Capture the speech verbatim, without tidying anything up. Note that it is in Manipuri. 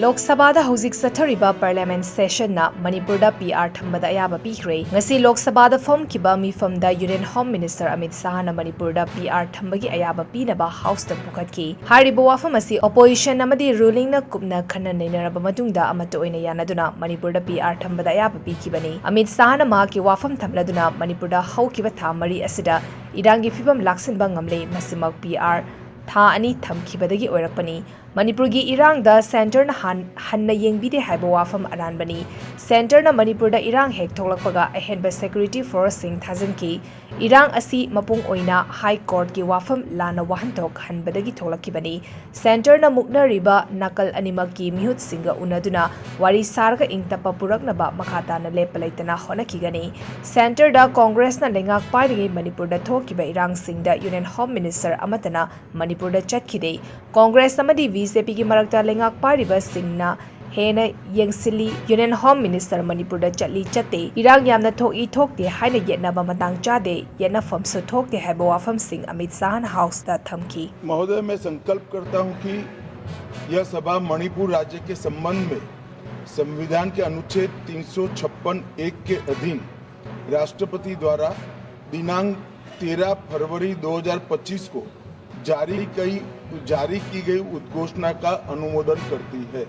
ꯂꯣꯛ ꯁꯚꯥꯗ ꯍꯧꯖꯤꯛ ꯆꯠꯊꯔꯤꯕ ꯄꯥꯔꯂꯤꯌꯥꯃꯦꯟꯠ ꯁꯦꯁꯟꯅ ꯃꯅꯤꯄꯨꯔꯗ ꯄꯤ ꯑꯥꯔ ꯊꯝꯕꯗ ꯑꯌꯥꯕ ꯄꯤꯈ꯭ꯔꯦ꯫ ꯉꯁꯤ ꯂꯣꯛ ꯁꯚꯥꯗ ꯐꯝꯈꯤꯕ ꯃꯤꯐꯝꯗ ꯌꯨꯅꯤꯌꯟ ꯍꯣꯝ ꯃꯤꯅꯤꯁꯇꯔ ꯑꯃꯤꯠ ꯁꯥꯍꯅ ꯃꯅꯤꯄꯨꯔꯗ ꯄꯤ ꯑꯥꯔ ꯊꯝꯕꯒꯤ ꯑꯌꯥꯕ ꯄꯤꯅꯕ ꯍꯥꯎꯁꯇ ꯄꯨꯈꯠꯈꯤ꯫ ꯍꯥꯏꯔꯤꯕ ꯋꯥꯐꯝ ꯑꯁꯤ ꯑꯣꯄꯣꯖꯤꯁꯟ ꯑꯃꯗꯤ ꯔꯨꯂꯤꯡꯅ ꯀꯨꯞꯅ ꯈꯟꯅ ꯅꯩꯅꯔꯕ ꯃꯇꯨꯡꯗ ꯑꯃꯠꯇ ꯑꯣꯏꯅ ꯌꯥꯅꯗꯨꯅ ꯃꯅꯤꯄꯨꯔꯗ ꯄꯤ ꯑꯥꯔ ꯊꯝꯕꯗ ꯑꯌꯥꯕ ꯄꯤꯈꯤꯕꯅꯤ꯫ ꯑꯃꯤꯠ ꯁꯥꯍꯅ ꯃꯍꯥꯛꯀꯤ ꯋꯥꯐꯝ ꯊꯝꯂꯗꯨꯅ ꯃꯅꯤꯄꯨꯔꯗ ꯍꯧꯈꯤꯕ ꯊꯥ ꯃꯔꯤ ꯑꯁꯤꯗ ꯏꯔꯥꯡꯒꯤ ꯐꯤꯕꯝ ꯂꯥꯛꯁꯤꯟꯕ ꯉꯝꯂꯦ, ꯃꯁꯤꯃꯛ ꯄꯤ ꯑꯥꯔ ꯊꯥ ꯑꯅꯤ ꯊꯝꯈꯤꯕꯗꯒꯤ ꯑꯣꯏꯔꯛꯄꯅꯤ꯫ ꯃꯅꯤꯄꯨꯔꯒꯤ ꯏꯔꯥꯡꯗ ꯁꯦꯟꯇꯔꯅ ꯍꯥꯟ-, ꯍꯟꯅ ꯌꯦꯡꯕꯤꯗꯦ ꯍꯥꯏꯕ ꯋꯥꯐꯝ ꯑꯔꯥꯟꯕꯅꯤ꯫ ꯁꯦꯟꯇꯔꯅ ꯃꯅꯤꯄꯨꯔꯗ ꯏꯔꯥꯡ ꯍꯦꯛ ꯊꯣꯛꯂꯛꯄꯒ ꯑꯍꯦꯟꯕ ꯁꯦꯀ꯭ꯌꯨꯔꯤꯇꯤ ꯐꯣꯔꯁꯁꯤꯡ ꯊꯥꯖꯤꯟꯈꯤ꯫ ꯏꯔꯥꯡ ꯑꯁꯤ ꯃꯄꯨꯡ ꯑꯣꯏꯅ ꯍꯥꯏ ꯀꯣꯔꯠꯀꯤ ꯋꯥꯐꯝ ꯂꯥꯟꯅ ꯋꯥꯍꯟꯊꯣꯛ ꯍꯟꯕꯗꯒꯤ ꯊꯣꯛꯂꯛꯈꯤꯕꯅꯤ꯫ ꯁꯦꯟꯇꯔꯅ ꯃꯨꯛꯅꯔꯤꯕ ꯅꯥꯀꯜ ꯑꯅꯤꯃꯛꯀꯤ ꯃꯤꯍꯨꯠꯁꯤꯡꯒ ꯎꯅꯗꯨꯅ ꯋꯥꯔꯤ ꯁꯥꯔꯒ ꯏꯪ ꯇꯞꯄ ꯄꯨꯔꯛꯅꯕ ꯃꯈꯥ ꯇꯥꯅ ꯂꯦꯞꯄ ꯂꯩꯇꯅ ꯍꯣꯠꯅꯈꯤꯒꯅꯤ꯫ ꯁꯦꯟꯇꯔꯗ ꯀꯣꯡꯒ꯭ꯔꯦꯁꯅ ꯂꯩꯉꯥꯛ ꯄꯥꯏꯔꯤꯉꯩ ꯃꯅꯤꯄꯨꯔꯗ ꯊꯣꯛꯈꯤꯕ ꯏꯔꯥꯡꯁꯤꯡꯗ ꯌꯨꯅꯤꯌꯟ ꯍꯣꯝ ꯃꯤꯅꯤꯁꯇꯔ ꯑꯃꯠꯇꯅ ꯃꯅꯤꯄꯨꯔꯗ ꯆꯠꯈꯤꯗꯦ꯫ ꯀꯣꯡꯒ꯭ꯔꯦꯁ ꯑꯃꯗꯤ ꯕꯤ ꯖꯦ ꯄꯤꯒꯤ ꯃꯔꯛꯇ ꯂꯩꯉꯥꯛ ꯄꯥꯏꯔꯤꯕꯁꯤꯡꯅ ꯍꯦꯟꯅ ꯌꯦꯡꯁꯤꯜꯂꯤ꯫ ꯌꯨꯅꯤꯌꯟ ꯍꯣꯝ ꯃꯤꯅꯤꯁꯇꯔ ꯃꯅꯤꯄꯨꯔꯗ ꯆꯠꯂꯤ ꯆꯠꯇꯦ, ꯏꯔꯥꯡ ꯌꯥꯝꯅ ꯊꯣꯛꯏ ꯊꯣꯛꯇꯦ ꯍꯥꯏꯅ ꯌꯦꯠꯅꯕ ꯃꯇꯥꯡ ꯆꯥꯗꯦ, ꯌꯦꯠꯅꯐꯝꯁꯨ ꯊꯣꯛꯇꯦ ꯍꯥꯏꯕ ꯋꯥꯐꯝꯁꯤꯡ ꯑꯃꯤꯠ ꯁꯥꯍꯅ ꯍꯥꯎꯁꯇ ꯊꯝꯈꯤ꯫ महोदय, मैं संकल्प करता हूं कि यह सभा मणिपुर राज्य के संबंध में संविधान के अनुच्छेद तीन सौ छप्पन एक के अधीन राष्ट्रपति द्वारा दिनांक तेरह फरवरी दो हज़ार पच्चीस को जारी कई जारी की गई उद्घोषणा का अनुमोदन करती है।